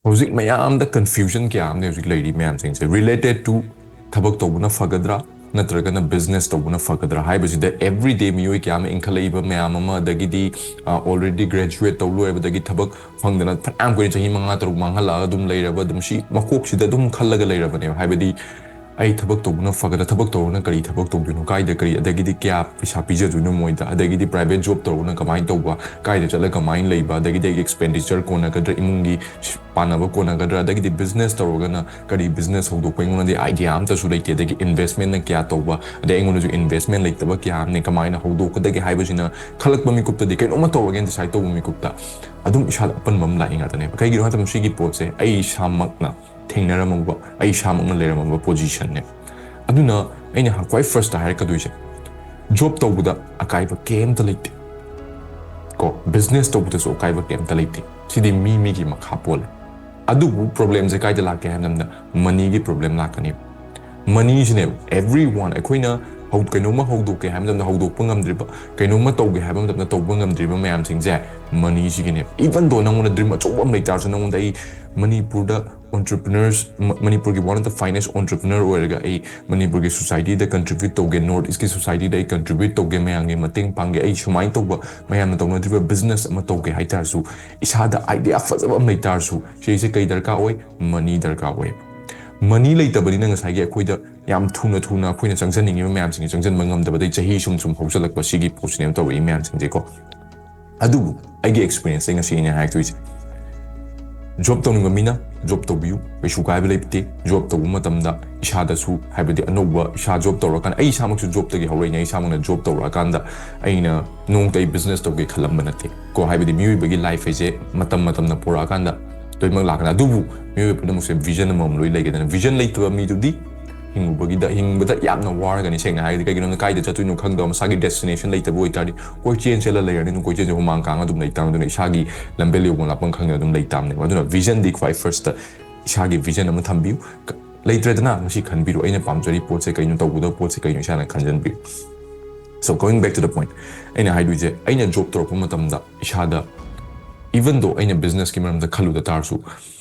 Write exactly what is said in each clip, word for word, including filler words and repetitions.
ꯍꯧꯖꯤꯛ ꯃꯌꯥꯝꯗ confusion ꯀꯌꯥ ꯑꯃꯅꯦ ꯍꯧꯖꯤꯛ ꯂꯩꯔꯤ ꯃꯌꯥꯝꯁꯤꯡꯁꯦ, related to ꯊꯕꯛ ꯇꯧꯕꯅ ꯐꯒꯗ꯭ꯔꯥ ꯅꯠꯇ꯭ꯔꯒꯅ business ꯇꯧꯕꯅ ꯐꯒꯗ꯭ꯔꯥ ꯍꯥꯏꯕꯁꯤꯗ, everyday ꯃꯤꯑꯣꯏ ꯀꯌꯥ ꯑꯃ ꯏꯟꯈꯠꯂꯛꯏꯕ ꯃꯌꯥꯝ ꯑꯃ, ꯑꯗꯒꯤꯗꯤ already graduate ꯇꯧ ꯂꯣꯏꯔꯕꯗꯒꯤ ꯊꯕꯛ ꯐꯪꯗꯅ ꯐꯅꯌꯥꯝ ꯀꯨꯏꯅ ꯆꯍꯤ ꯃꯉꯥ ꯇꯔꯨꯛ ꯃꯥꯡꯍꯜꯂꯛꯑꯒ ꯑꯗꯨꯝ ꯂꯩꯔꯕ, ꯑꯗꯨꯝ ꯁꯤ ꯃꯀꯣꯛꯁꯤꯗ ꯑꯗꯨꯝ ꯈꯜꯂꯒ ꯂꯩꯔꯕꯅꯦꯕ꯫ ꯍꯥꯏꯕꯗꯤ ꯑꯩ ꯊꯕꯛ ꯇꯧꯕꯅ ꯐꯒꯗ꯭ꯔꯥ, ꯊꯕꯛ ꯇꯧꯔꯒꯅ ꯀꯔꯤ ꯊꯕꯛ ꯇꯧꯗꯣꯏꯅꯣ, ꯀꯥꯏꯗ ꯀꯔꯤ, ꯑꯗꯒꯤꯗꯤ ꯀꯌꯥ ꯄꯩꯁꯥ ꯄꯤꯖꯗꯣꯏꯅꯣ ꯃꯣꯏꯗ, ꯑꯗꯒꯤꯗꯤ private job ꯇꯧꯔꯒꯅ ꯀꯃꯥꯏꯅ ꯇꯧꯕ, ꯀꯥꯏꯗ ꯆꯠꯂꯒ ꯀꯃꯥꯏꯅ ꯂꯩꯕ, ꯑꯗꯒꯤꯗꯤ ꯑꯩꯒꯤ expenditure ꯀꯣꯟꯅꯒꯗ꯭ꯔꯥ, ꯏꯃꯨꯡꯒꯤ ꯄꯥꯟꯅꯕ ꯀꯣꯟꯅꯒꯗ꯭ꯔꯥ, ꯑꯗꯒꯤꯗꯤ business ꯇꯧꯔꯒꯅ ꯀꯔꯤ business ꯍꯧꯗꯣꯛꯄ, ꯑꯩꯉꯣꯟꯗꯗꯤ idea ꯑꯝꯇꯁꯨ ꯂꯩꯇꯦ, ꯑꯗꯒꯤ investmentꯅ ꯀꯌꯥ ꯇꯧꯕ, ꯑꯗꯩ ꯑꯩꯉꯣꯟꯗꯁꯨ investment ꯂꯩꯇꯕ ꯀꯌꯥ ꯑꯃꯅꯦ, ꯀꯃꯥꯏꯅ ꯍꯧꯗꯣꯛꯀꯗꯒꯦ ꯍꯥꯏꯕꯁꯤꯅ ꯈꯜꯂꯛꯄ ꯃꯤꯀꯨꯞꯇꯗꯤ, ꯀꯩꯅꯣꯝꯃ ꯇꯧꯔꯒꯦꯅ decide ꯇꯧꯕ ꯃꯤꯀꯨꯞꯇ ꯑꯗꯨꯝ ꯏꯁꯥꯗ ꯑꯄꯟꯕ ꯑꯃ ꯂꯥꯛꯏ ꯉꯥꯛꯇꯅꯦꯕ꯫ ꯀꯩꯒꯤꯅꯣ ꯍꯥꯏꯕ ꯃꯇꯝꯗ ꯁꯤꯒꯤ ꯄꯣꯠꯁꯦ ꯑꯩ ꯏꯁꯥꯃꯛꯅ ꯊꯦꯡꯅꯔꯝꯃꯕ, ꯑꯩ ꯏꯁꯥꯃꯛꯅ ꯂꯩꯔꯝꯃꯕ positionꯅꯦ꯫ ꯑꯗꯨꯅ ꯑꯩꯅ ꯈ꯭ꯋꯥꯏ firstꯇ ꯍꯥꯏꯔꯛꯀꯗꯣꯏꯁꯦ, job ꯇꯧꯕꯗ ꯑꯀꯥꯏꯕ ꯀꯩꯝꯇ ꯂꯩꯇꯦ ꯀꯣ, business ꯇꯧꯕꯗꯁꯨ ꯑꯀꯥꯏꯕ ꯀꯩꯝꯇ ꯂꯩꯇꯦ꯫ ꯁꯤꯗꯤ ꯃꯤ ꯃꯤꯒꯤ ꯃꯈꯥ ꯄꯣꯜꯂꯦ꯫ ꯑꯗꯨꯕꯨ problemꯁꯦ ꯀꯥꯏꯗ ꯂꯥꯛꯀꯦ ꯍꯥꯏꯕ ꯃꯇꯝꯗ, moneyꯒꯤ problem ꯂꯥꯛꯀꯅꯤ꯫ Moneyꯁꯤꯅꯦꯕ everyone, ꯑꯩꯈꯣꯏꯅ ꯍꯧ-, ꯀꯩꯅꯣꯝꯃ ꯍꯧꯗꯣꯛꯀꯦ ꯍꯥꯏꯕ ꯃꯇꯝꯗ ꯍꯧꯗꯣꯛꯄ ꯉꯝꯗ꯭ꯔꯤꯕ, ꯀꯩꯅꯣꯝꯃ ꯇꯧꯒꯦ ꯍꯥꯏꯕ ꯃꯇꯝꯗ ꯇꯧꯕ ꯉꯝꯗ꯭ꯔꯤꯕ ꯃꯌꯥꯝꯁꯤꯡꯁꯦ moneyꯁꯤꯒꯤꯅꯦꯕ꯫ Even though ꯅꯪꯉꯣꯟꯗ dream ꯑꯆꯧꯕ ꯑꯃ ꯂꯩꯇꯥꯔꯁꯨ, ꯅꯪꯉꯣꯟꯗ ꯑꯩ ꯃꯅꯤꯄꯨꯔꯗ entrepreneurs, ꯃ-, ꯃꯅꯤꯄꯨꯔꯒꯤ one of the finest entrepreneur ꯑꯣꯏꯔꯒ ꯑꯩ ꯃꯅꯤꯄꯨꯔꯒꯤ societyꯗ contribute ꯇꯧꯒꯦ, North Eastꯀꯤ societyꯗ ꯑꯩ contribute ꯇꯧꯒꯦ, ꯃꯌꯥꯝꯒꯤ ꯃꯇꯦꯡ ꯄꯥꯡꯒꯦ, ꯑꯩ ꯁꯨꯃꯥꯏꯅ ꯇꯧꯕ, ꯃꯌꯥꯝꯅ ꯇꯧꯅꯗ꯭ꯔꯤꯕ business ꯑꯃ ꯇꯧꯒꯦ ꯍꯥꯏꯇꯥꯔꯁꯨ, ꯏꯁꯥꯗ idea ꯐꯖꯕ ꯑꯃ ꯂꯩꯇꯥꯔꯁꯨ, ꯁꯤꯁꯦ ꯀꯩ ꯗꯔꯀꯥꯔ ꯑꯣꯏ? Money ꯗꯔꯀꯥꯔ ꯑꯣꯏ꯫ Money ꯂꯩꯇꯕꯅꯤꯅ ꯉꯁꯥꯏꯒꯤ ꯑꯩꯈꯣꯏꯗ ꯌꯥꯝ ꯊꯨꯅ ꯊꯨꯅ ꯑꯩꯈꯣꯏꯅ ꯆꯪꯖꯅꯤꯡꯉꯤꯕ ꯃꯌꯥꯝꯁꯤꯡꯁꯦ ꯆꯪꯖꯟꯕ ꯉꯝꯗꯕꯗꯩ ꯆꯍꯤ ꯁꯨꯝ ꯁꯨꯝ ꯍꯧꯖꯜꯂꯛꯄ, ꯁꯤꯒꯤ ꯄꯣꯠꯁꯤꯅꯦꯕ ꯇꯧꯔꯛꯏ ꯃꯌꯥꯝꯁꯤꯡꯁꯦꯀꯣ꯫ ꯑꯗꯨꯕꯨ ꯑꯩꯒꯤ experienceꯇꯩ ꯉꯁꯤ ꯑꯩꯅ ꯍꯥꯏꯔꯛꯇꯣꯏꯁꯦ, job ꯇꯧꯅꯤꯡꯕ ꯃꯤꯅ job ꯇꯧꯕꯤꯌꯨ, ꯀꯩꯁꯨ ꯀꯥꯏꯕ ꯂꯩꯇꯦ꯫ Job ꯇꯧꯕ ꯃꯇꯝꯗ ꯏꯁꯥꯗꯁꯨ, ꯍꯥꯏꯕꯗꯤ ꯑꯅꯧꯕ, ꯏꯁꯥ job ꯇꯧꯔꯀꯥꯟꯗ, ꯑꯩ ꯏꯁꯥꯃꯛꯁꯨ jobꯇꯒꯤ ꯍꯧꯔꯛꯏꯅꯦ, ꯑꯩ ꯏꯁꯥꯃꯛꯅ job ꯇꯧꯔꯛꯑꯀꯥꯟꯗ ꯑꯩꯅ ꯅꯣꯡꯃꯇ ꯑꯩ business ꯇꯧꯒꯦ ꯈꯜꯂꯝꯕ ꯅꯠꯇꯦ ꯀꯣ꯫ ꯍꯥꯏꯕꯗꯤ ꯃꯤꯑꯣꯏꯕꯒꯤ life ꯍꯥꯏꯁꯦ ꯃꯇꯝ ꯃꯇꯝꯅ ꯄꯨꯔꯛꯑꯀꯥꯟꯗ ꯂꯣꯏꯅꯃꯛ ꯂꯥꯛꯀꯅꯤ꯫ ꯑꯗꯨꯕꯨ ꯃꯤꯑꯣꯏꯕ ꯄꯨꯝꯅꯃꯛꯁꯦ vision ꯑꯃꯃꯝ ꯂꯣꯏ ꯂꯩꯒꯗꯕꯅꯤ꯫ Vision ꯂꯩꯇꯕ ꯃꯤꯗꯨꯗꯤ ꯍꯤꯡꯕꯒꯤꯗ, ꯍꯤꯡꯕꯗ ꯌꯥꯝꯅ ꯋꯥꯔꯒꯅꯤ꯫ ꯁꯦꯡꯅ ꯍꯥꯏꯔꯒꯗꯤ, ꯀꯩꯒꯤꯅꯣ ꯍꯥꯏꯕꯗ ꯀꯥꯏꯗ ꯆꯠꯇꯣꯏꯅꯣ ꯈꯪꯗꯕ, ꯃꯁꯥꯒꯤ destination ꯂꯩꯇꯕ ꯑꯣꯏꯇꯥꯔꯗꯤ, ꯀꯣꯏꯆꯦꯟ ꯆꯦꯜꯂ ꯂꯩꯔꯅꯤ꯫ ꯑꯗꯨꯝ ꯀꯣꯏꯆꯦꯟꯁꯦ ꯍꯨꯃꯥꯡ ꯀꯥꯡ ꯑꯗꯨꯝ ꯂꯩ ꯇꯥꯕꯅꯤ꯫ ꯑꯗꯨꯅ ꯏꯁꯥꯒꯤ ꯂꯝꯕꯦꯜ ꯌꯧꯐꯝ ꯂꯥꯛꯐꯝ ꯈꯪꯗꯅ ꯑꯗꯨꯝ ꯂꯩ ꯇꯥꯕꯅꯦꯕ꯫ ꯑꯗꯨꯅ visionꯗꯤ ꯈ꯭ꯋꯥꯏ firstꯇ ꯏꯁꯥꯒꯤ vision ꯑꯃ ꯊꯝꯕꯤꯌꯨ꯫ ꯀ-, ꯂꯩꯇ꯭ꯔꯦꯗꯅ, ꯉꯁꯤ ꯈꯟꯕꯤꯔꯣ, ꯑꯩꯅ ꯄꯥꯝꯖꯔꯤ ꯄꯣꯠꯁꯦ ꯀꯩꯅꯣ, ꯇꯧꯒꯗꯕ ꯄꯣꯠꯁꯦ ꯀꯩꯅꯣ, ꯏꯁꯥꯅ ꯈꯟꯖꯟꯕꯤꯌꯨ꯫ So going back to the point, ꯑꯩꯅ ꯍꯥꯏꯗꯣꯏꯁꯦ, ꯑꯩꯅ job ꯇꯧꯔꯛꯄ ꯃꯇꯝꯗ ꯏꯁꯥꯗ, even though ꯑꯩꯅ businessꯀꯤ ꯃꯔꯝꯗ ꯈꯜꯂꯨꯗ ꯇꯥꯔꯁꯨ,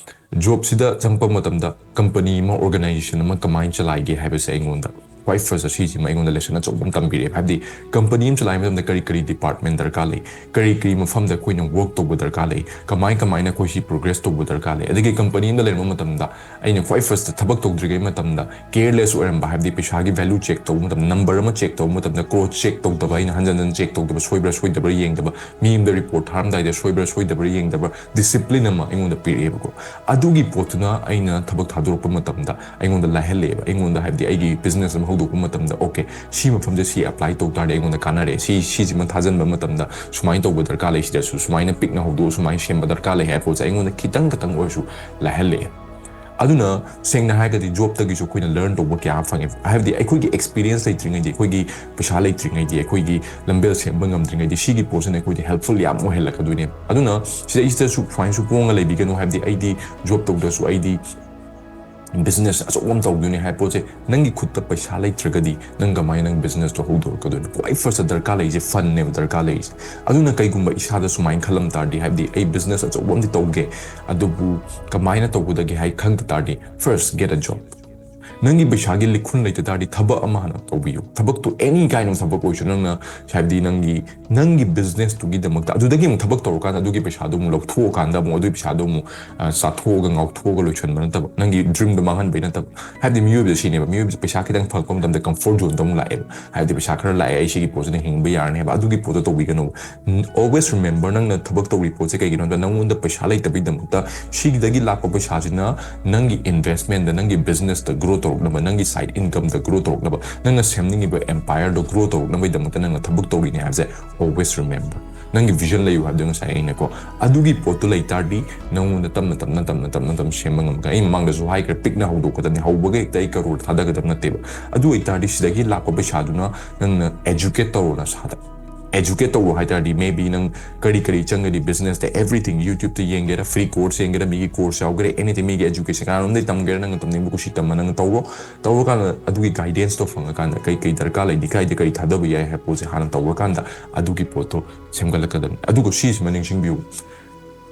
ꯖꯣꯕꯁꯤꯗ ꯆꯪꯉꯛꯄ ꯃꯇꯝꯗ ꯀꯝꯄꯅꯤ ꯑꯃ, ꯑꯣꯔꯒꯅꯥꯏꯖꯦꯁꯟ ꯑꯃ ꯀꯃꯥꯏꯅ ꯆꯂꯥꯏꯒꯦ ꯍꯥꯏꯕꯁꯦ ꯑꯩꯉꯣꯟꯗ ꯈ꯭ꯋꯥꯏ ꯐꯥꯔꯁ ꯑꯁꯤꯁꯤꯃ ꯑꯩꯉꯣꯟꯗ ꯂꯦꯁꯟ ꯑꯆꯧꯕ ꯑꯃ ꯇꯝꯕꯤꯔꯛꯑꯦ꯫ ꯍꯥꯏꯕꯗꯤ ꯀꯝꯄꯅꯤ ꯑꯃ ꯆꯂꯥꯏꯕ ꯃꯇꯝꯗ ꯀꯔꯤ ꯀꯔꯤ ꯗꯤꯄꯥꯔꯠꯃꯦꯟ ꯗꯔꯀꯥꯔ ꯂꯩ, ꯀꯔꯤ ꯀꯔꯤ ꯃꯐꯝꯗ ꯑꯩꯈꯣꯏꯅ ꯋꯔꯛ ꯇꯧꯕ ꯗꯔꯀꯥꯔ ꯂꯩ, ꯀꯃꯥꯏ ꯀꯃꯥꯏꯅ ꯑꯩꯈꯣꯏ ꯁꯤ ꯄ꯭ꯔꯣꯒ꯭ꯔꯦꯁ ꯇꯧꯕ ꯗꯔꯀꯥꯔ ꯂꯩ꯫ ꯑꯗꯒꯤ ꯀꯝꯄꯅꯤ ꯑꯃꯗ ꯂꯩꯔꯝꯕ ꯃꯇꯝꯗ ꯑꯩꯅ ꯈ꯭ꯋꯥꯏ ꯐꯥꯔꯁꯇ ꯊꯕꯛ ꯇꯧꯗ꯭ꯔꯤꯉꯩ ꯃꯇꯝꯗ ꯀꯦꯌꯔꯂꯦꯁ ꯑꯣꯏꯔꯝꯕ, ꯍꯥꯏꯕꯗꯤ ꯄꯩꯁꯥꯒꯤ ꯚꯦꯂꯨ ꯆꯦꯛ ꯇꯧꯕ ꯃꯇꯝꯗ, ꯅꯝꯕꯔ ꯑꯃ ꯆꯦꯛ ꯇꯧꯕ ꯃꯇꯝꯗ ꯀ꯭ꯔꯣꯁ ꯆꯦꯛ ꯇꯧꯗꯕ, ꯑꯩꯅ ꯍꯟꯖꯟ ꯍꯟꯖꯟ ꯆꯦꯛ ꯇꯧꯗꯕ, ꯁꯣꯏꯕ꯭ꯔꯥ ꯁꯣꯏꯗꯕ꯭ꯔꯥ ꯌꯦꯡꯗꯕ, ꯃꯤ ꯑꯃꯗ ꯔꯤꯄꯣꯔꯠ ꯊꯥꯔꯝꯗꯥꯏꯗ ꯁꯣꯏꯕ꯭ꯔꯥ ꯁꯣꯏꯗꯕ꯭ꯔꯥ ꯌꯦꯡꯗꯕ, ꯗꯤꯁꯤꯄ꯭ꯂꯤꯟ ꯑꯃ ꯑꯩꯉꯣꯟꯗ ꯄꯤꯔꯛꯑꯦꯕꯀꯣ꯫ ꯑꯗꯨꯒꯤ ꯄꯣꯠꯇꯨꯅ ꯑꯩꯅ ꯊꯕꯛ ꯊꯥꯗꯣꯔꯛꯄ ꯃꯇꯝꯗ ꯑꯩꯉꯣꯟꯗ ꯂꯥꯏꯍꯜꯂꯛꯑꯦꯕ꯫ ꯑꯩꯉꯣꯟꯗ, ꯍꯥꯏꯕꯗꯤ ꯑꯩꯒꯤ ꯕꯤꯖꯤꯅꯦꯁ ꯑꯃ ꯍꯧꯗꯣꯛꯄ ꯃꯇꯝꯗ, "ꯑꯣꯀꯦ, ꯁꯤ ꯃꯐꯝꯁꯦ ꯁꯤ ꯑꯦꯄ꯭ꯂꯥꯏ ꯇꯧ ꯇꯥꯔꯗꯤ ꯑꯩꯉꯣꯟꯗ ꯀꯥꯟꯅꯔꯦ, ꯁꯤ, ꯁꯤꯁꯤꯃ ꯊꯥꯖꯟꯕ ꯃꯇꯝꯗ ꯁꯨꯃꯥꯏꯅ ꯇꯧꯕ ꯗꯔꯀꯥꯔ ꯂꯩ, ꯁꯤꯗꯁꯨ ꯁꯨꯃꯥꯏꯅ ꯄꯤꯛꯅ ꯍꯧꯗꯣꯛꯑꯣ, ꯁꯨꯃꯥꯏꯅ ꯁꯦꯝꯕ ꯗꯔꯀꯥꯔ ꯂꯩ" ꯍꯥꯏꯕ ꯄꯣꯠꯁꯦ ꯑꯩꯉꯣꯟꯗ ꯈꯤꯇꯪ ꯈꯤꯇꯪ ꯑꯣꯏꯔꯁꯨ ꯂꯥꯏꯍꯜꯂꯛꯑꯦ꯫ ꯑꯗꯨꯅ ꯁꯦꯡꯅ ꯍꯥꯏꯔꯒꯗꯤ ꯖꯣꯕꯇꯒꯤꯁꯨ ꯑꯩꯈꯣꯏꯅ ꯂꯔꯟ ꯇꯧꯕ ꯀꯌꯥ ꯐꯪꯉꯦ꯫ ꯍꯥꯏꯕꯗꯤ ꯑꯩꯈꯣꯏꯒꯤ ꯑꯦꯛꯁꯄꯤꯔꯤꯌꯦꯟꯁ ꯂꯩꯇ꯭ꯔꯤꯉꯩꯗꯤ, ꯑꯩꯈꯣꯏꯒꯤ ꯄꯩꯁꯥ ꯂꯩꯇ꯭ꯔꯤꯉꯩꯗꯤ, ꯑꯩꯈꯣꯏꯒꯤ ꯂꯝꯕꯦꯜ ꯁꯦꯝꯕ ꯉꯝꯗ꯭ꯔꯤꯉꯩꯗꯤ ꯁꯤꯒꯤ ꯄꯣꯠꯁꯤꯅ ꯑꯩꯈꯣꯏꯗ ꯍꯦꯜꯞꯐꯨꯜ ꯌꯥꯝ ꯑꯣꯏꯍꯜꯂꯛꯀꯗꯣꯏꯅꯦ꯫ ꯑꯗꯨꯅ ꯁꯤꯗꯩꯁꯤꯗꯁꯨ ꯁꯨꯃꯥꯏꯅꯁꯨ ꯄꯣꯡꯉ ꯂꯩꯕꯤꯒꯅꯨ꯫ ꯍꯥꯏꯕꯗꯤ ꯑꯩꯗꯤ ꯖꯣꯕ ꯇꯧꯗ꯭ꯔꯁꯨ ꯑꯩꯗꯤ ꯕꯤꯖꯤꯅꯦꯁ ꯑꯆꯧꯕ ꯑꯃ ꯇꯧꯗꯣꯏꯅꯦ ꯍꯥꯏꯕ ꯄꯣꯠꯁꯦ, ꯅꯪꯒꯤ ꯈꯨꯠꯇ ꯄꯩꯁꯥ ꯂꯩꯇ꯭ꯔꯒꯗꯤ ꯅꯪ ꯀꯃꯥꯏꯅ ꯅꯪ ꯕꯤꯖꯤꯅꯦꯁꯇꯣ ꯍꯧꯗꯣꯔꯛꯀꯗꯣꯏꯅꯣ? ꯈ꯭ꯋꯥꯏ ꯐꯥꯔꯁꯇ ꯗꯔꯀꯥꯔ ꯂꯩꯔꯤꯁꯦ ꯐꯟꯅꯦꯕ ꯗꯔꯀꯥꯔ ꯂꯩꯔꯤꯁꯦ꯫ ꯑꯗꯨꯅ ꯀꯩꯒꯨꯝꯕ ꯏꯁꯥꯗ ꯁꯨꯃꯥꯏꯅ ꯈꯜꯂꯝ ꯇꯥꯔꯗꯤ, ꯍꯥꯏꯕꯗꯤ ꯑꯩ ꯕꯤꯖꯤꯅꯦꯁ ꯑꯆꯧꯕ ꯑꯃꯗꯤ ꯇꯧꯒꯦ, ꯑꯗꯨꯕꯨ ꯀꯃꯥꯏꯅ ꯇꯧꯒꯗꯒꯦ ꯍꯥꯏ ꯈꯪꯗ ꯇꯥꯔꯗꯤ, first get a job꯫ ꯅꯪꯒꯤ ꯄꯩꯁꯥꯒꯤ ꯂꯤꯈꯨꯟ ꯂꯩꯇ ꯇꯥꯔꯗꯤ ꯊꯕꯛ ꯑꯃ ꯍꯥꯟꯅ ꯇꯧꯕꯤꯌꯨ꯫ ꯊꯕꯛꯇꯣ any kind of ꯊꯕꯛ ꯑꯣꯏꯔꯁꯨ, ꯅꯪꯅ, ꯍꯥꯏꯕꯗꯤ ꯅꯪꯒꯤ, ꯅꯪꯒꯤ ꯕꯤꯖꯤꯅꯦꯁꯇꯨꯒꯤꯗꯃꯛꯇ, ꯑꯗꯨꯗꯒꯤ ꯑꯃꯨꯛ ꯊꯕꯛ ꯇꯧꯔꯀꯥꯟꯗ ꯑꯗꯨꯒꯤ ꯄꯩꯁꯥꯗꯣ ꯑꯃꯨꯛ ꯂꯧꯊꯣꯛꯑꯀꯥꯟꯗ ꯑꯃꯨꯛ ꯑꯗꯨꯒꯤ ꯄꯩꯁꯥꯗꯣ ꯑꯃꯨꯛ, ꯑ, ꯆꯥꯊꯣꯛꯑꯒ ꯉꯥꯎꯊꯣꯛꯑꯒ ꯂꯣꯏꯁꯟꯕ ꯅꯠꯇꯕ, ꯅꯪꯒꯤ ꯗ꯭ꯔꯤꯝꯗꯣ ꯃꯥꯡꯍꯟꯕꯩ ꯅꯠꯇꯕ꯫ ꯍꯥꯏꯕꯗꯤ ꯃꯤꯑꯣꯏꯕꯁꯦ ꯁꯤꯅꯦꯕ, ꯃꯤꯑꯣꯏꯕꯁꯦ ꯄꯩꯁꯥ ꯈꯤꯇꯪ ꯐꯪꯉꯛꯄ ꯃꯇꯝꯗ ꯀꯝꯐꯣꯔꯠ ꯖꯣꯟꯗ ꯑꯃꯨꯛ ꯂꯥꯛꯑꯦꯕ꯫ ꯍꯥꯏꯕꯗꯤ ꯄꯩꯁꯥ ꯈꯔ ꯂꯥꯛꯑꯦ, ꯑꯩ ꯁꯤꯒꯤ ꯄꯣꯠꯁꯤꯅ ꯍꯤꯡꯕ ꯌꯥꯔꯅꯤ ꯍꯥꯏꯕ, ꯑꯗꯨꯒꯤ ꯄꯣꯠꯇꯣ ꯇꯧꯕꯤꯒꯅꯨ꯫ Always remember, ꯅꯪꯅ ꯊꯕꯛ ꯇꯧꯔꯤ ꯄꯣꯠꯁꯦ ꯀꯩꯒꯤꯅꯣ ꯍꯥꯏꯕꯗ ꯅꯪꯉꯣꯟꯗ ꯄꯩꯁꯥ ꯂꯩꯇꯕꯒꯤꯗꯃꯛꯇ ꯁꯤꯒꯤꯗꯒꯤ ꯂꯥꯛꯄ ꯄꯩꯁꯥꯁꯤꯅ ꯅꯪꯒꯤ ꯏꯟꯚꯦꯁꯃꯦꯟꯗ, ꯅꯪꯒꯤ ꯕꯤꯖꯤꯅꯦꯁꯇ ꯒ꯭ꯔꯣ ꯇꯧꯔꯛꯅꯕ, ꯅꯪꯒꯤ ꯁꯥꯏꯠ ꯏꯟꯀꯝꯗ ꯒ꯭ꯔꯣ ꯇꯧꯔꯛꯅꯕ, ꯅꯪꯅ ꯁꯦꯝꯅꯤꯡꯉꯤꯕ ꯑꯦꯝꯄꯥꯌꯔꯗꯣ ꯒ꯭ꯔꯣ ꯇꯧꯔꯛꯅꯕꯒꯤꯗꯃꯛꯇ ꯅꯪꯅ ꯊꯕꯛ ꯇꯧꯔꯤꯅꯦ ꯍꯥꯏꯕꯁꯦ always remember꯫ ꯅꯪꯒꯤ ꯚꯤꯖꯟ ꯂꯩꯌꯨ ꯍꯥꯏꯕꯗꯣ ꯉꯁꯥꯏ ꯑꯩꯅꯀꯣ, ꯑꯗꯨꯒꯤ ꯄꯣꯠꯇꯨ ꯂꯩ ꯇꯥꯔꯗꯤ ꯅꯪꯉꯣꯟꯗ ꯇꯞꯅ ꯇꯞꯅ, ꯇꯞꯅ ꯇꯞꯅ ꯇꯞꯅ ꯁꯦꯝꯕ ꯉꯝꯒꯅꯤ꯫ ꯑꯩ ꯃꯃꯥꯡꯗꯁꯨ ꯍꯥꯏꯈ꯭ꯔꯦ, ꯄꯤꯛꯅ ꯍꯧꯗꯣꯛꯀꯗꯕꯅꯤ, ꯍꯧꯕꯒ ꯍꯦꯛꯇ ꯑꯩ ꯀꯔꯣꯔ ꯊꯥꯗꯒꯗꯕ ꯅꯠꯇꯦꯕ꯫ ꯑꯗꯨ ꯑꯣꯏꯇꯥꯔꯗꯤ ꯁꯤꯗꯒꯤ ꯂꯥꯛꯄ ꯄꯩꯁꯥꯗꯨꯅ ꯅꯪꯅ ꯑꯦꯖꯨꯀꯦꯠ ꯇꯧꯔꯣ ꯅꯁꯥꯗ꯫ ꯑꯦꯖꯨꯀꯦꯠ ꯇꯧꯔꯣ ꯍꯥꯏ ꯇꯥꯔꯗꯤ, maybe ꯅꯪ ꯀꯔꯤ ꯀꯔꯤ ꯆꯪꯒꯅꯤ ꯕꯤꯖꯤꯅꯦꯁꯇ, everything, YouTube-ꯇ ꯌꯦꯡꯒꯦꯔꯥ, ꯐ꯭ꯔꯤ ꯀꯣꯔꯁ ꯌꯦꯡꯒꯦꯔꯥ, ꯃꯤꯒꯤ ꯀꯣꯔꯁ ꯌꯥꯎꯒꯦꯔꯥ, anything, ꯃꯤꯒꯤ ꯑꯦꯖꯨꯀꯦꯁꯟ ꯀꯅꯥꯔꯣꯝꯗꯩ ꯇꯝꯒꯦꯔꯥ, ꯅꯪꯅ ꯇꯝꯅꯤꯡꯕ ꯀꯨꯁꯤ ꯇꯝꯃ ꯅꯪꯅ ꯇꯧꯔꯣ꯫ ꯇꯧꯔꯀꯥꯟꯗ ꯑꯗꯨꯒꯤ ꯒꯥꯏꯗꯦꯟꯁꯇꯣ ꯐꯪꯉꯀꯥꯟꯗ ꯀꯩ ꯀꯩ ꯗꯔꯀꯥꯔ ꯂꯩꯗꯤ, ꯀꯥꯏꯗ ꯀꯔꯤ ꯊꯥꯗꯕ ꯌꯥꯏ ꯍꯥꯏꯕ ꯄꯣꯠꯁꯦ ꯍꯥꯟꯅ ꯇꯧꯔꯀꯥꯟꯗ ꯑꯗꯨꯒꯤ ꯄꯣꯠꯇꯣ ꯁꯦꯝꯒꯠꯂꯛꯀꯗꯕꯅꯤ꯫ ꯑꯗꯨꯒ ꯁꯤꯁꯤꯃ ꯅꯤꯡꯁꯤꯡꯕꯤꯌꯨ,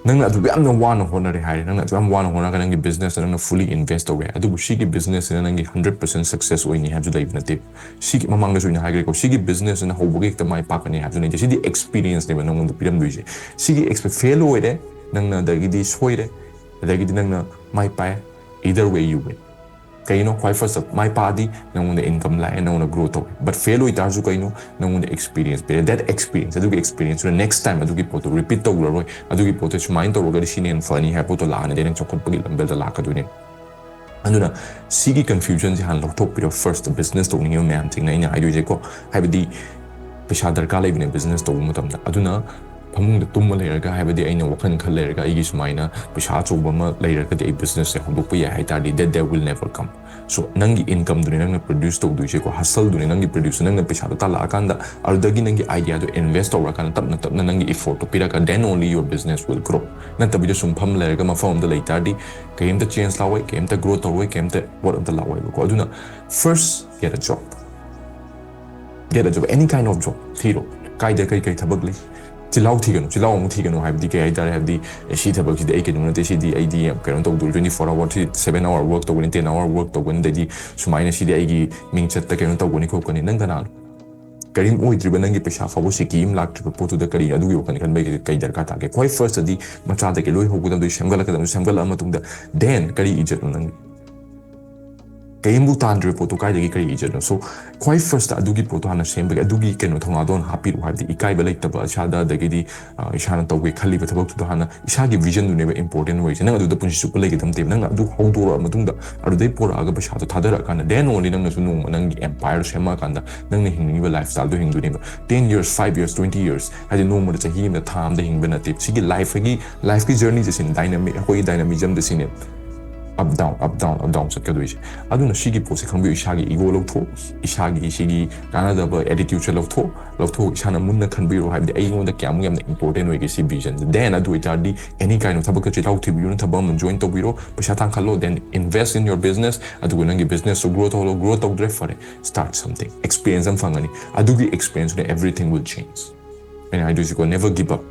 ꯅꯪꯅ ꯑꯗꯨ ꯌꯥꯝꯅ ꯋꯥꯅ ꯍꯣꯠꯅꯔꯦ ꯍꯥꯏꯔꯦ, ꯅꯪꯅ ꯑꯗꯨ ꯌꯥꯝ ꯋꯥꯅ ꯍꯣꯠꯅꯔꯒ ꯅꯪꯒꯤ business ꯅꯪꯅ fully invest ꯇꯧꯔꯦ, ꯑꯗꯨꯕꯨ ꯁꯤꯒꯤ business ꯁꯤꯅ ꯅꯪꯒꯤ hundred percent success ꯑꯣꯏꯅꯤ ꯍꯥꯏꯕꯁꯨ ꯂꯩꯕ ꯅꯠꯇꯦ꯫ ꯁꯤꯒꯤ ꯃꯃꯥꯡꯗꯁꯨ ꯑꯩꯅ ꯍꯥꯏꯈ꯭ꯔꯦꯀꯣ, ꯁꯤꯒꯤ business ꯁꯤꯅ ꯍꯧꯕꯒ ꯍꯦꯛꯇ ꯃꯥꯏ ꯄꯥꯛꯀꯅꯤ ꯍꯥꯏꯕꯁꯨ ꯂꯩꯇꯦ꯫ ꯁꯤꯗꯤ experience ꯅꯦꯕ ꯅꯪꯉꯣꯟꯗ ꯄꯤꯔꯝꯗꯣꯏꯁꯦ꯫ ꯁꯤꯒꯤ exp- fail ꯑꯣꯏꯔꯦ, ꯅꯪꯅ ꯑꯗꯒꯤꯗꯤ ꯁꯣꯏꯔꯦ, ꯑꯗꯒꯤꯗꯤ ꯅꯪꯅ ꯃꯥꯏ ꯄꯥꯛꯑꯦ, either way you win꯫ ꯀꯩꯅꯣ? ꯈ꯭ꯋꯥꯏ first ꯃꯥꯏ ꯄꯥꯛꯑꯗꯤ ꯅꯪꯉꯣꯟꯗ income ꯂꯥꯛꯑꯦ, ꯅꯪꯉꯣꯟꯗ grow ꯇꯧꯋꯦ꯫ But fail ꯑꯣꯏꯇꯥꯔꯁꯨ ꯀꯩꯅꯣ? ꯅꯪꯉꯣꯟꯗ experience ꯄꯤꯔꯦ꯫ That experience, ꯑꯗꯨꯒꯤ experience ꯗꯨꯅ next time ꯑꯗꯨꯒꯤ ꯄꯣꯠꯇꯣ repeat ꯇꯧꯔꯔꯣꯏ, ꯑꯗꯨꯒꯤ ꯄꯣꯠꯇꯣ ꯁꯨꯃꯥꯏꯅ ꯇꯧꯔꯒꯗꯤ ꯁꯤꯅ ꯍꯦꯟꯅ ꯐꯅꯤ ꯍꯥꯏꯕ ꯄꯣꯠꯇꯣ ꯂꯥꯛꯑꯅꯤ, ꯑꯗꯩ ꯅꯪ ꯆꯥꯎꯈꯠꯄꯒꯤ ꯂꯝꯕꯦꯜꯗ ꯂꯥꯛꯀꯗꯣꯏꯅꯦ꯫ ꯑꯗꯨꯅ ꯁꯤꯒꯤ confusion ꯁꯦ ꯍꯥꯟꯅ ꯂꯧꯊꯣꯛꯄꯤꯔꯣ first, business ꯇꯧꯅꯤꯡꯉꯤꯕ ꯃꯌꯥꯝꯁꯤꯡꯅ ꯑꯩꯅ ꯍꯥꯏꯗꯣꯏꯁꯦꯀꯣ꯫ ꯍꯥꯏꯕꯗꯤ ꯄꯩꯁꯥ ꯗꯔꯀꯥꯔ ꯂꯩꯕꯅꯦ business ꯇꯧꯕ ꯃꯇꯝꯗ꯫ ꯑꯗꯨꯅ ꯐꯃꯨꯡꯗ ꯇꯨꯝꯃ ꯂꯩꯔꯒ, ꯍꯥꯏꯕꯗꯤ ꯑꯩꯅ ꯋꯥꯈꯜ ꯈꯜ ꯂꯩꯔꯒ ꯑꯩꯒꯤ ꯁꯨꯃꯥꯏꯅ ꯄꯩꯁꯥ ꯑꯆꯧꯕ ꯑꯃ ꯂꯩꯔꯒꯗꯤ ꯑꯩ business ꯁꯦ ꯍꯧꯗꯣꯛꯄ ꯌꯥꯏ ꯍꯥꯏ ꯇꯥꯔꯗꯤ, that, that will never come꯫ So ꯅꯪꯒꯤ income ꯗꯨꯅꯦ ꯅꯪꯅ produce ꯇꯧꯗꯣꯏꯁꯦꯀꯣ, hustle ꯗꯨꯅꯦ ꯅꯪꯒꯤ produce꯫ ꯅꯪꯅ ꯄꯩꯁꯥꯗꯣ ꯇꯥꯜꯂꯛꯑꯀꯥꯟꯗ ꯑꯗꯨꯗꯒꯤ ꯅꯪꯒꯤ idea ꯗꯣ invest ꯇꯧꯔꯀꯥꯟꯗ ꯇꯞꯅ ꯇꯞꯅ ꯅꯪꯒꯤ effort ꯇꯣ ꯄꯤꯔꯒ, then only your business will grow꯫ ꯅꯠꯇꯕꯤꯗ ꯁꯨꯝ ꯐꯝ ꯂꯩꯔꯒ ꯃꯐꯝ ꯑꯃꯗ ꯂꯩ ꯇꯥꯔꯗꯤ ꯀꯩꯝꯇ change ꯂꯥꯛꯑꯣꯏ, ꯀꯩꯝꯇ grow ꯇꯧꯔꯣꯏ, ꯀꯩꯝꯇ ꯄꯣꯠ ꯑꯝꯇ ꯂꯥꯛꯑꯣꯏꯕꯀꯣ꯫ ꯑꯗꯨꯅ first get a job, get a job, any kind of job ꯊꯤꯔꯣ꯫ ꯀꯥꯏꯗ ꯀꯩ ꯀꯩ ꯊꯕꯛ ꯂꯩ? ꯆꯤꯜꯍꯥꯎ ꯊꯤꯒꯅꯨ꯫ ꯆꯤꯜꯍꯥꯎ ꯑꯃꯨꯛ ꯊꯤꯒꯅꯨ ꯍꯥꯏꯕꯗꯤ ꯀꯩ ꯍꯥꯏꯇꯥꯔꯦ? ꯍꯥꯏꯕꯗꯤ, "ꯑꯦ, ꯁꯤ ꯊꯕꯛꯁꯤꯗꯤ ꯑꯩ ꯀꯩꯅꯣ ꯅꯠꯇꯦ, ꯁꯤꯗꯤ ꯑꯩꯗꯤ ꯌꯥꯝ ꯀꯩꯅꯣ ꯇꯧꯗꯣꯔꯤ, twenty four hour, ꯁꯤ seven hour work ꯇꯧꯒꯅꯤ, ten hour work ꯇꯧꯒꯅꯤ, ꯑꯗꯩꯗꯤ ꯁꯨꯃꯥꯏꯅ ꯁꯤꯗꯤ ꯑꯩꯒꯤ ꯃꯤꯡꯆꯠꯇ ꯀꯩꯅꯣ ꯇꯧꯒꯅꯤ ꯈꯣꯠꯀꯅꯤ"꯫ ꯅꯪ ꯀꯅꯥꯅꯣ? ꯀꯔꯤꯝ ꯑꯣꯏꯗ꯭ꯔꯤꯕ ꯅꯪꯒꯤ ꯄꯩꯁꯥ ꯐꯥꯎꯕ ꯁꯤꯀꯤ ꯑꯃ ꯂꯥꯛꯇ꯭ꯔꯤꯕ ꯄꯣꯠꯇꯨꯗ ꯀꯔꯤ, ꯑꯗꯨꯒꯤ ꯋꯥꯈꯜ ꯈꯟꯕꯒꯤ ꯀꯩ ꯗꯔꯀꯥꯔ ꯇꯥꯒꯦ? ꯈ꯭ꯋꯥꯏ first ꯇꯗꯤ ꯃꯆꯥꯗꯒꯤ ꯂꯣꯏ ꯍꯧꯒꯗꯕꯗꯣ, ꯁꯦꯝꯒꯠꯂꯛꯀꯗꯕꯗꯣ, ꯁꯦꯝꯒꯠꯂꯛꯑ ꯃꯇꯨꯡꯗ then ꯀꯔꯤ ꯏꯖꯠꯅꯣ ꯅꯪꯒꯤ? ꯀꯔꯤꯝꯕꯨ ꯇꯥꯟꯗ꯭ꯔꯤꯕ ꯄꯣꯠꯇꯣ ꯀꯥꯏꯗꯒꯤ ꯀꯔꯤ ꯏꯖꯠꯅꯣ? So ꯈ꯭ꯋꯥꯏ first ꯑꯗꯨꯒꯤ ꯄꯣꯠꯇꯣ ꯍꯥꯟꯅ ꯁꯦꯝꯕꯒꯤ, ꯑꯗꯨꯒꯤ ꯀꯩꯅꯣ ꯊꯧꯅꯥꯗꯣ ꯍꯥꯟꯅ ꯍꯥꯞꯄꯤꯔꯛꯑꯣ꯫ ꯍꯥꯏꯕꯗꯤ ꯏꯀꯥꯏꯕ ꯂꯩꯇꯕ ꯏꯁꯥꯗ, ꯑꯗꯒꯤꯗꯤ, ꯑ, ꯏꯁꯥꯅ ꯇꯧꯒꯦ ꯈꯜꯂꯤꯕ ꯊꯕꯛꯇꯨꯗ ꯍꯥꯟꯅ ꯏꯁꯥꯒꯤ vision ꯗꯨꯅꯦꯕ important ꯑꯣꯏꯔꯤꯁꯦ꯫ ꯅꯪ ꯑꯗꯨꯗ ꯄꯨꯟꯁꯤ ꯆꯨꯞꯄ ꯂꯩꯒꯗꯕ ꯅꯠꯇꯦꯕ꯫ ꯅꯪꯅ ꯑꯗꯨ ꯍꯧꯗꯣꯔꯛꯑ ꯃꯇꯨꯡꯗ ꯑꯗꯨꯗꯩ ꯄꯣꯔꯛꯑꯒ ꯄꯩꯁꯥꯗꯣ ꯊꯥꯗꯔꯛꯑꯀꯥꯟꯗ then only ꯅꯪꯅꯁꯨ ꯅꯣꯡꯃ ꯅꯪꯒꯤ empire ꯁꯦꯝꯃꯛꯑꯀꯥꯟꯗ ꯅꯪꯅ ꯍꯤꯡꯅꯤꯡꯉꯤꯕ lifestyle ꯗꯣ ꯍꯤꯡꯗꯣꯏꯅꯦꯕ꯫ Ten years, five years, twenty years ꯍꯥꯏꯗꯤ ꯅꯣꯡꯃꯗ, ꯆꯍꯤ ꯑꯃꯗ, ꯊꯥ ꯑꯃꯗ ꯍꯤꯡꯕ ꯅꯠꯇꯦ꯫ ꯁꯤꯒꯤ life ꯀꯤ, life ꯀꯤ journey ꯁꯦ ꯁꯤꯅꯤ, dynamic, ꯑꯩꯈꯣꯏꯒꯤ dynamism ꯁꯦ ꯁꯤꯅꯦ꯫ Up down, up down, up down ꯆꯠꯀꯗꯣꯏꯁꯦ꯫ ꯑꯗꯨꯅ ꯁꯤꯒꯤ ꯄꯣꯠꯁꯦ ꯈꯪꯕꯤꯌꯨ, ꯏꯁꯥꯒꯤ ego ꯂꯧꯊꯣꯛ, ꯏꯁꯥꯒꯤ ꯁꯤꯒꯤ ꯀꯥꯟꯅꯗꯕ attitude ꯁꯦ ꯂꯧꯊꯣꯛ, ꯂꯧꯊꯣꯛ, ꯏꯁꯥꯅ ꯃꯨꯟꯅ ꯈꯟꯕꯤꯔꯣ꯫ ꯍꯥꯏꯕꯗꯤ ꯑꯩꯉꯣꯟꯗ ꯀꯌꯥꯃꯨꯛ ꯌꯥꯝꯅ important ꯑꯣꯏꯒꯦ ꯁꯤ vision ꯁꯦ꯫ Then ꯑꯗꯨ ꯑꯣꯏꯇꯥꯔꯗꯤ any kind of ꯊꯕꯛꯇ ꯆꯤꯜꯍꯥꯎ ꯊꯤꯕꯤꯌꯨꯅ ꯊꯕꯛ ꯑꯃ join ꯇꯧꯕꯤꯔꯣ, ꯄꯩꯁꯥ ꯇꯥꯟꯈꯠꯂꯣ, then invest in your business, ꯑꯗꯨꯒ ꯅꯪꯒꯤ business ꯇꯨ grow ꯇꯧꯍꯜꯂꯣ, grow ꯇꯧꯗ꯭ꯔꯦ ꯐꯔꯦ, start something, experience ꯑꯃ ꯐꯪꯒꯅꯤ, ꯑꯗꯨꯒꯤ experience ꯇꯨꯅ everything will change꯫ ꯑꯩꯅ ꯍꯥꯏꯗꯣꯏꯁꯤꯀꯣ, never give up꯫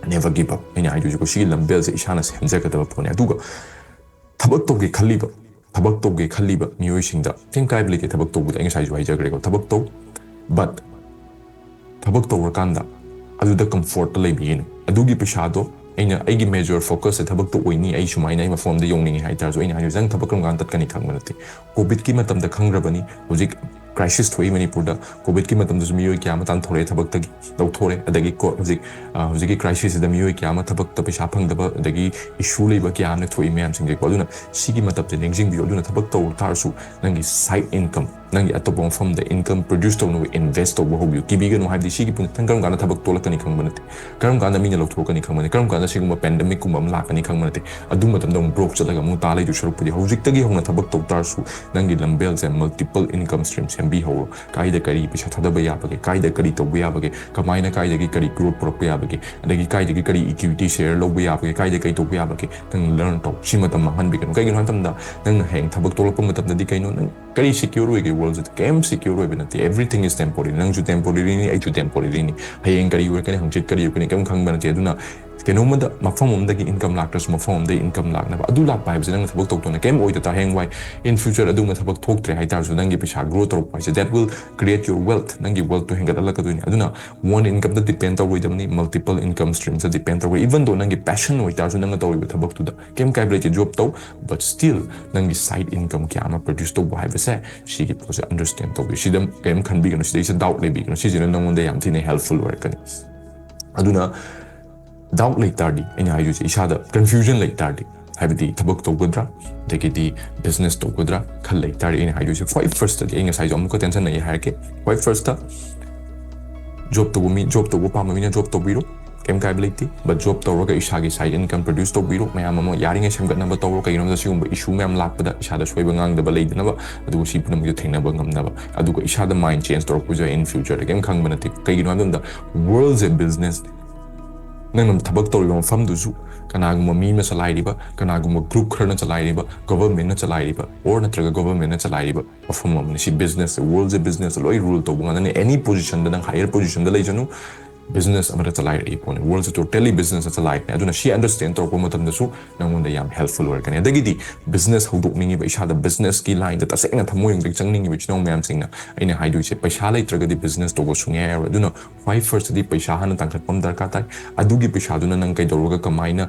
Never give up. ꯑꯩꯅ ꯍꯥꯏꯗꯣꯏꯁꯦꯀꯣ, ꯁꯤꯒꯤ ꯂꯝꯕꯦꯜꯁꯦ ꯏꯁꯥꯅ ꯁꯦꯝꯖꯒꯗꯕ ꯄꯣꯠꯅꯤ꯫ ꯑꯗꯨꯒ ꯊꯕꯛ ꯇꯧꯒꯦ ꯈꯜꯂꯤꯕ ꯊꯕꯛ ꯇꯧꯒꯦ ꯈꯜꯂꯤꯕ ꯃꯤꯑꯣꯏꯁꯤꯡꯗ ꯀꯩꯝ ꯀꯥꯏꯕ ꯂꯩꯇꯦ꯫ ꯊꯕꯛ ꯇꯧꯕꯗ ꯑꯩ ꯉꯁꯥꯏꯁꯨ ꯍꯥꯏꯖꯈ꯭ꯔꯦꯀꯣ, ꯊꯕꯛ ꯇꯧ꯫ But ꯊꯕꯛ ꯇꯧꯔꯀꯥꯟꯗ ꯑꯗꯨꯗ ꯀꯝꯐꯣꯔꯠꯇ ꯂꯩꯕꯤꯒꯅꯨ꯫ ꯑꯗꯨꯒꯤ ꯄꯩꯁꯥꯗꯣ ꯑꯩꯅ, ꯑꯩꯒꯤ ꯃꯦꯖꯔ ꯐꯣꯀꯁꯁꯦ ꯊꯕꯛꯇ ꯑꯣꯏꯅꯤ, ꯑꯩ ꯁꯨꯃꯥꯏꯅ ꯑꯩ ꯃꯐꯝ ꯑꯃꯗ ꯌꯧꯅꯤꯡꯉꯤ ꯍꯥꯏꯇꯥꯔꯁꯨ, ꯑꯩꯅ ꯍꯥꯏꯗꯣꯏꯁꯦ, ꯅꯪ ꯊꯕꯛ ꯀꯔꯝ ꯀꯥꯟꯗ ꯇꯠꯀꯅꯤ ꯈꯪꯕ ꯅꯠꯇꯦ꯫ ꯀꯣꯚꯤꯗꯀꯤ ꯃꯇꯝꯗ ꯈꯪꯈ꯭ꯔꯕꯅꯤ꯫ ꯍꯧꯖꯤꯛ ꯀ꯭ꯔꯥꯏꯁꯤꯁ ꯊꯣꯛꯏ ꯃꯅꯤꯄꯨꯔꯗ꯫ ꯀꯣꯚꯤꯗꯀꯤ ꯃꯇꯝꯗꯁꯨ ꯃꯤꯑꯣꯏ ꯀꯌꯥ ꯑꯃ ꯇꯥꯟꯊꯣꯔꯛꯑꯦ ꯊꯕꯛꯇꯒꯤ, ꯂꯧꯊꯣꯔꯦ꯫ ꯑꯗꯒꯤ ꯀꯣ-, ꯍꯧꯖꯤꯛ, ꯑ, ꯍꯧꯖꯤꯛꯀꯤ ꯀ꯭ꯔꯥꯏꯁꯤꯁꯁꯤꯗ ꯃꯤꯑꯣꯏ ꯀꯌꯥ ꯑꯃ ꯊꯕꯛꯇ ꯄꯩꯁꯥ ꯐꯪꯗꯕ, ꯑꯗꯒꯤ ꯏꯁꯨ ꯂꯩꯕ ꯀꯌꯥ ꯑꯃ ꯊꯣꯛꯏ ꯃꯌꯥꯝꯁꯤꯡꯁꯦꯀꯣ꯫ ꯑꯗꯨꯅ ꯁꯤꯒꯤ ꯃꯇꯝꯁꯦ ꯅꯤꯡꯁꯤꯡꯕꯤꯌꯨ꯫ ꯑꯗꯨꯅ ꯊꯕꯛ ꯇꯧ ꯇꯥꯔꯁꯨ ꯅꯪꯒꯤ ꯁꯥꯏꯠ ꯏꯟꯀꯝ, ꯅꯪꯒꯤ ꯑꯇꯣꯞꯄ ꯃꯐꯝꯗ ꯏꯟꯀꯝ ꯄ꯭ꯔꯣꯗ꯭ꯌꯨꯁ ꯇꯧꯅꯕ ꯏꯟꯚꯦꯁ ꯇꯧꯕ ꯍꯧꯕꯤꯌꯨ꯫ ꯀꯤꯕꯤꯒꯅꯨ, ꯍꯥꯏꯕꯗꯤ ꯁꯤꯒꯤ ꯄꯨꯟ-, ꯅꯪ ꯀꯔꯝ ꯀꯥꯟꯗ ꯊꯕꯛ ꯇꯣꯂꯛꯀꯅꯤ ꯈꯪꯕ ꯅꯠꯇꯦ, ꯀꯔꯝ ꯀꯥꯟꯗ ꯃꯤꯅ ꯂꯧꯊꯣꯛꯀꯅꯤ ꯈꯪꯕ ꯅꯠꯇꯦ, ꯀꯔꯝ ꯀꯥꯟꯗ ꯁꯤꯒꯨꯝꯕ ꯄꯦꯟꯗꯦꯃꯤꯛꯀꯨꯝꯕ ꯑꯃ ꯂꯥꯛꯀꯅꯤ ꯈꯪꯕ ꯅꯠꯇꯦ꯫ ꯑꯗꯨ ꯃꯇꯝꯗ ꯑꯃꯨꯛ ꯕ꯭ꯔꯣꯛ ꯆꯠꯂꯒ ꯑꯃꯨꯛ ꯇꯥ ꯂꯩꯗꯣꯏ ꯁꯔꯨꯛꯄꯨꯗꯤ ꯍꯧꯖꯤꯛꯇꯒꯤ ꯍꯧꯅ ꯊꯕꯛ ꯇꯧ ꯇꯥꯔꯁꯨ ꯅꯪꯒꯤ ꯂꯝꯕꯦꯜꯁꯦ ꯃꯜꯇꯤꯄꯜ ꯏꯟꯀꯝ ꯁ꯭ꯇ꯭ꯔꯤꯝ ꯁꯦꯝꯕꯤꯍꯧꯔꯣ꯫ ꯀꯥꯏꯗ ꯀꯔꯤ ꯄꯩꯁꯥ ꯊꯥꯗꯕ ꯌꯥꯕꯒꯦ, ꯀꯥꯏꯗ ꯀꯔꯤ ꯇꯧꯕ ꯌꯥꯕꯒꯦ, ꯀꯃꯥꯏꯅ ꯀꯥꯏꯗꯒꯤ ꯀꯔꯤ ꯒ꯭ꯔꯣꯠ ꯄꯨꯔꯛꯄ ꯌꯥꯕꯒꯦ, ꯑꯗꯒꯤ ꯀꯥꯏꯗꯒꯤ ꯀꯔꯤ ꯏꯀ꯭ꯋꯤꯇꯤ ꯁꯦꯌꯔ ꯂꯧꯕ ꯌꯥꯕꯒꯦ, ꯀꯥꯏꯗ ꯀꯔꯤ ꯇꯧꯕ ꯌꯥꯕꯒꯦ, ꯅꯪ ꯂꯔꯟ ꯇꯧ꯫ ꯁꯤ ꯃꯇꯝ ꯃꯥꯡꯍꯟꯕꯤꯒꯅꯨ꯫ ꯀꯩꯒꯤꯅꯣ ꯍꯥꯏꯕ ꯃꯇꯝꯗ ꯅꯪꯅ ꯍꯌꯦꯡ ꯊꯕꯛ ꯇꯣꯛꯂꯛꯄ ꯃꯇꯝꯗꯗꯤ ꯀꯩꯅꯣ, ꯅꯪ ꯀꯔꯤ ꯁꯤꯀ꯭ꯌꯣꯔ ꯑꯣꯏꯒꯦ? ꯋꯥꯔꯜꯁꯤꯗ ꯀꯩꯝ ꯁꯤꯀ꯭ꯌꯣꯔ ꯑꯣꯏꯕ ꯅꯠꯇꯦ꯫ Everything is temporary. ꯅꯪꯁꯨ ꯇꯦꯝꯄꯣꯔꯦꯔꯤꯅꯤ, ꯑꯩꯁꯨ ꯇꯦꯝꯄꯣꯔꯦꯔꯤꯅꯤ꯫ ꯍꯌꯦꯡ ꯀꯔꯤ ꯑꯣꯏꯔꯛꯀꯅꯤ, ꯍꯪꯆꯤꯠ ꯀꯔꯤ ꯑꯣꯏꯔꯛꯀꯅꯤ, ꯀꯩꯝ ꯈꯪꯕ ꯅꯠꯇꯦ꯫ ꯑꯗꯨꯅ ꯀꯩꯅꯣꯝꯃꯗ, ꯃꯐꯝ ꯑꯃꯗꯒꯤ ꯏꯟꯀꯝ ꯂꯥꯛꯇ꯭ꯔꯁꯨ ꯃꯐꯝ ꯑꯃꯗꯒꯤ ꯏꯟꯀꯝ ꯂꯥꯛꯅꯕ, ꯑꯗꯨ ꯂꯥꯛꯄ ꯍꯥꯏꯕꯁꯦ ꯅꯪꯅ ꯊꯕꯛ ꯇꯧ ꯇꯧꯅ ꯀꯩꯝ ꯑꯣꯏꯗ ꯇꯥꯔꯦ, ꯍꯌꯦꯡꯋꯥꯏ in future ꯑꯗꯨꯒꯨꯝꯕ ꯊꯕꯛ ꯊꯣꯛꯇ꯭ꯔꯦ ꯍꯥꯏꯇꯥꯔꯁꯨ ꯅꯪꯒꯤ ꯄꯩꯁꯥ ꯒ꯭ꯔꯣ ꯇꯧꯔꯛꯄ ꯍꯥꯏꯁꯦ, that will create your wealth, ꯅꯪꯒꯤ ꯋꯦꯜꯠꯇꯣ ꯍꯦꯟꯒꯠꯍꯜꯂꯛꯀꯗꯣꯏꯅꯤ꯫ ꯑꯗꯨꯅ one incomeꯗ ꯗꯤꯄꯦꯟ ꯇꯧꯔꯣꯏꯗꯕꯅꯤ, multiple income streamsꯇ ꯗꯤꯄꯦꯟ ꯇꯧꯔꯣꯏ꯫ Even though ꯅꯪꯒꯤ ꯄꯦꯁꯟ ꯑꯣꯏꯇꯥꯔꯁꯨ ꯅꯪꯅ ꯇꯧꯔꯤꯕ ꯊꯕꯛꯇꯨꯗ ꯀꯩꯝ ꯀꯥꯏꯕ ꯂꯩꯇꯦ, ꯖꯣꯕ ꯇꯧ, but still ꯅꯪꯒꯤ ꯁꯥꯏꯠ ꯏꯟꯀꯝ ꯀꯌꯥ ꯑꯃ ꯄ꯭ꯔꯣꯗ꯭ꯌꯨꯁ ꯇꯧꯕ ꯍꯥꯏꯕꯁꯦ, ꯁꯤꯒꯤ ꯄꯣꯠꯁꯦ ꯑꯟꯗꯔꯁ꯭ꯇꯦꯟ ꯇꯧꯕꯤꯌꯨ꯫ ꯁꯤꯗ ꯀꯔꯤꯝ ꯈꯟꯕꯤꯒꯅꯨ, ꯁꯤꯗꯩꯁꯤꯗ ꯗꯥꯎꯠ ꯂꯩꯕꯤꯒꯅꯨ, ꯁꯤꯁꯤꯅ ꯅꯪꯉꯣꯟꯗ ꯌꯥꯝ ꯊꯤꯅ ꯍꯦꯜꯞꯐꯨꯜ ꯑꯣꯏꯔꯛꯀꯅꯤ꯫ ꯑꯗꯨꯅ ꯗꯥꯎꯠ ꯂꯩ ꯇꯥꯔꯗꯤ, ꯑꯩꯅ ꯍꯥꯏꯗꯣꯏꯁꯦ, ꯏꯁꯥꯗ ꯀꯟꯐ꯭ꯌꯨꯖꯟ ꯂꯩ ꯇꯥꯔꯗꯤ, ꯍꯥꯏꯕꯗꯤ ꯊꯕꯛ ꯇꯧꯒꯗ꯭ꯔꯥ, ꯑꯗꯒꯤꯗꯤ ꯕꯤꯖꯤꯅꯦꯁ ꯇꯧꯒꯗ꯭ꯔꯥ ꯈꯜ ꯂꯩ ꯇꯥꯔꯗꯤ, ꯑꯩꯅ ꯍꯥꯏꯗꯣꯏꯁꯦ, ꯈ꯭ꯋꯥꯏ ꯐꯥꯔꯁꯇꯗꯤ, ꯑꯩ ꯉꯁꯥꯏꯁꯨ ꯑꯃꯨꯛꯀ ꯇꯦꯟꯁꯟ ꯂꯩ ꯍꯥꯏꯔꯛꯀꯦ, ꯈ꯭ꯋꯥꯏ ꯐꯥꯔꯁꯇ ꯖꯣꯕ ꯇꯧꯕ ꯃꯤ, ꯖꯣꯕ ꯇꯧꯕ ꯄꯥꯝꯕ ꯃꯤꯅ ꯖꯣꯕ ꯇꯧꯕꯤꯔꯣ, ꯀꯩꯝ ꯀꯥꯏꯕ ꯂꯩꯇꯦ꯫ But ꯖꯣꯕ ꯇꯧꯔꯒ ꯏꯁꯥꯒꯤ ꯁꯥꯏꯠ ꯏꯟꯀꯝ ꯄ꯭ꯔꯣꯗ꯭ꯌꯨꯁ ꯇꯧꯕꯤꯔꯣ, ꯃꯌꯥꯝ ꯑꯃ ꯌꯥꯔꯤꯉꯩ ꯁꯦꯝꯒꯠꯅꯕ ꯇꯧꯔꯣ꯫ ꯀꯩꯒꯤꯅꯣ ꯍꯥꯏꯕꯗ ꯁꯤꯒꯨꯝꯕ ꯏꯁꯨ ꯃꯌꯥꯝ ꯂꯥꯛꯄꯗ ꯏꯁꯥꯗ ꯁꯣꯏꯕ ꯉꯥꯡꯗꯕ ꯂꯩꯗꯅꯕ, ꯑꯗꯨꯒ ꯁꯤ ꯄꯨꯝꯅꯃꯛꯇ ꯊꯦꯡꯅꯕ ꯉꯝꯅꯕ, ꯑꯗꯨꯒ ꯏꯁꯥꯗ ꯃꯥꯏꯟ ꯆꯦꯟꯖ ꯇꯧꯔꯛꯄꯁꯨ ꯌꯥꯏ in futureꯗ, ꯀꯩꯝ ꯈꯪꯕ ꯅꯠꯇꯦ꯫ ꯀꯩꯒꯤꯅꯣ ꯍꯥꯏꯕ ꯃꯇꯝꯗ ꯋꯥꯔꯜꯁꯦ ꯕꯤꯖꯤꯅꯦꯁꯅꯤ꯫ ꯅꯪꯅ ꯊꯕꯛ ꯇꯧꯔꯤꯕ ꯃꯐꯝꯗꯨꯁꯨ ꯀꯅꯥꯒꯨꯝꯕ ꯃꯤ ꯑꯃꯅ ꯆꯂꯥꯏꯔꯤꯕ, ꯀꯅꯥꯒꯨꯝꯕ ꯒ꯭ꯔꯨꯞ ꯈꯔꯅ ꯆꯂꯥꯏꯔꯤꯕ, ꯒꯣꯚꯔꯟꯃꯦꯟꯠꯅ ꯆꯂꯥꯏꯔꯤꯕ, or ꯅꯠꯇ꯭ꯔꯒ ꯒꯣꯚꯔꯟꯃꯦꯟꯠꯅ ꯆꯂꯥꯏꯔꯤꯕ ꯃꯐꯝ ꯑꯃꯅꯤ꯫ ꯁꯤ ꯕꯤꯖꯤꯅꯦꯁꯁꯦ, ꯋꯥꯔꯜꯁꯦ ꯕꯤꯖꯤꯅꯦꯁꯁꯦ ꯂꯣꯏ ꯔꯨꯜ ꯇꯧꯕ ꯉꯥꯛꯇꯅꯤ꯫ Any positionꯗ ꯅꯪ higher positionꯗ ꯂꯩꯖꯅꯨ, business ꯑꯃꯗ ꯆꯂꯥꯏꯔꯛꯏ ꯄꯣꯠꯅꯤ꯫ World ꯁꯦ totally business ꯇ ꯆꯂꯥꯏꯔꯛꯄꯅꯤ꯫ ꯑꯗꯨꯅ ꯁꯤ understand ꯇꯧꯔꯛꯄ ꯃꯇꯝꯗꯁꯨ ꯅꯪꯉꯣꯟꯗ ꯌꯥꯝ helpful ꯑꯣꯏꯔꯛꯀꯅꯤ꯫ ꯑꯗꯒꯤꯗꯤ business ꯍꯧꯗꯣꯛꯅꯤꯡꯉꯤꯕ, ꯏꯁꯥꯗ business ꯀꯤ line ꯗ ꯇꯁꯦꯡꯅ ꯊꯃꯣꯏꯅꯨꯡꯗꯒꯤ ꯆꯪꯅꯤꯡꯉꯤꯕ ꯏꯆꯤꯟ ꯏꯅꯥꯎ ꯃꯌꯥꯝꯁꯤꯡꯅ ꯑꯩꯅ ꯍꯥꯏꯗꯣꯏꯁꯦ, ꯄꯩꯁꯥ ꯂꯩꯇ꯭ꯔꯒꯗꯤ business ꯇꯧꯕ ꯁꯨꯡꯌꯥ ꯌꯥꯔꯣꯏ꯫ ꯑꯗꯨꯅ ꯈ꯭ꯋꯥꯏ first ꯇꯗꯤ ꯄꯩꯁꯥ ꯍꯥꯟꯅ ꯇꯥꯟꯈꯠꯄ ꯑꯃ ꯗꯔꯀꯥꯔ ꯇꯥꯏ꯫ ꯑꯗꯨꯒꯤ ꯄꯩꯁꯥꯗꯨꯅ ꯅꯪ ꯀꯩꯗꯧꯔꯒ ꯀꯃꯥꯏꯅ,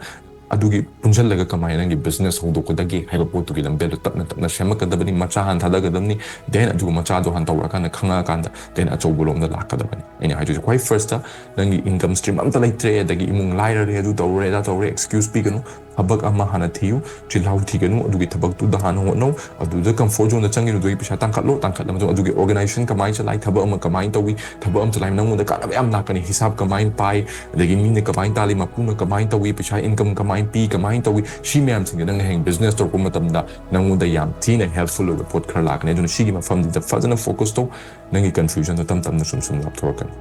ꯑꯗꯨꯒꯤ ꯄꯨꯟꯁꯤꯜꯂꯒ ꯀꯃꯥꯏꯅ ꯅꯪꯒꯤ business ꯍꯧꯗꯣꯛꯀꯗꯒꯦ ꯍꯥꯏꯕ ꯄꯣꯠꯇꯨꯒꯤ ꯂꯝꯕꯦꯜꯗꯣ ꯇꯞꯅ ꯇꯞꯅ ꯁꯦꯝꯃꯛꯀꯗꯕꯅꯤ꯫ ꯃꯆꯥ ꯍꯥꯟꯅ ꯊꯥꯗꯒꯗꯕꯅꯤ, then ꯑꯗꯨꯒ ꯃꯆꯥꯗꯣ ꯍꯥꯟꯅ ꯇꯧꯔꯛꯑꯀꯥꯟꯗ, ꯈꯪꯉꯛꯑꯀꯥꯟꯗ then ꯑꯆꯧꯕ ꯂꯣꯝꯗ ꯂꯥꯛꯀꯗꯕꯅꯤ꯫ ꯑꯩꯅ ꯍꯥꯏꯗꯣꯏꯁꯦ, ꯈ꯭ꯋꯥꯏ first ꯇ ꯅꯪꯒꯤ income stream ꯑꯝꯇ ꯂꯩꯇ꯭ꯔꯦ, ꯑꯗꯒꯤ ꯏꯃꯨꯡ ꯂꯥꯏꯔꯔꯦ, ꯑꯗꯨ ꯇꯧꯔꯦ, ꯑꯗꯥ ꯇꯧꯔꯦ, excuse ꯄꯤꯒꯅꯨ꯫ ꯊꯕꯛ ꯑꯃ ꯍꯥꯟꯅ ꯊꯤꯌꯨ, ꯆꯤꯜꯍꯥꯎ ꯊꯤꯒꯅꯨ, ꯑꯗꯨꯒꯤ ꯊꯕꯛꯇꯨꯗ ꯍꯥꯟꯅ ꯍꯣꯠꯅꯧ꯫ ꯑꯗꯨꯗ comfort zone ꯗ ꯆꯪꯒꯅꯨ, ꯑꯗꯨꯒꯤ ꯄꯩꯁꯥ ꯇꯥꯡꯈꯠꯂꯣ, ꯇꯥꯡꯈꯠꯂ ꯃꯇꯨꯡ ꯑꯗꯨꯒꯤ organization ꯀꯃꯥꯏꯅ ꯆꯂꯥꯏ, ꯊꯕꯛ ꯑꯃ ꯀꯃꯥꯏꯅ ꯇꯧꯏ, ꯊꯕꯛ ꯑꯃ ꯆꯂꯥꯏ ꯅꯪꯉꯣꯟꯗ ꯀꯥꯟꯅꯕ ꯌꯥꯝ ꯂꯥꯛꯀꯅꯤ꯫ ꯍꯤꯁꯥꯕ ꯀꯃꯥꯏꯅ ꯄꯥꯏ, ꯑꯗꯒꯤ ꯃꯤꯅ ꯀꯃꯥꯏꯅ ꯇꯥꯜꯂꯤ, ꯃꯄꯨꯅ ꯀꯃꯥꯏꯅ ꯇꯧꯏ, ꯄꯩꯁꯥ income ꯀꯃꯥꯏꯅ ꯄꯤ, ꯀꯃꯥꯏꯅ ꯇꯧꯏ, ꯁꯤ ꯃꯌꯥꯝꯁꯤꯡꯁꯦ ꯅꯪꯅ ꯍꯌꯦꯡ business ꯇꯧꯔꯛꯄ ꯃꯇꯝꯗ ꯅꯪꯉꯣꯟꯗ ꯌꯥꯝ ꯊꯤꯅ helpful ꯑꯣꯏꯕ ꯄꯣꯠ ꯈꯔ ꯂꯥꯛꯀꯅꯤ꯫ ꯑꯗꯨꯅ ꯁꯤꯒꯤ ꯃꯐꯝꯁꯤꯗ ꯐꯖꯅ focus ꯇꯧ, ꯅꯪꯒꯤ confusion ꯗꯣ ꯇꯞ ꯇꯞꯅ ꯁꯨꯝ ꯁꯨꯝ ꯂꯥꯞꯊꯣꯔꯛꯀꯅꯤ꯫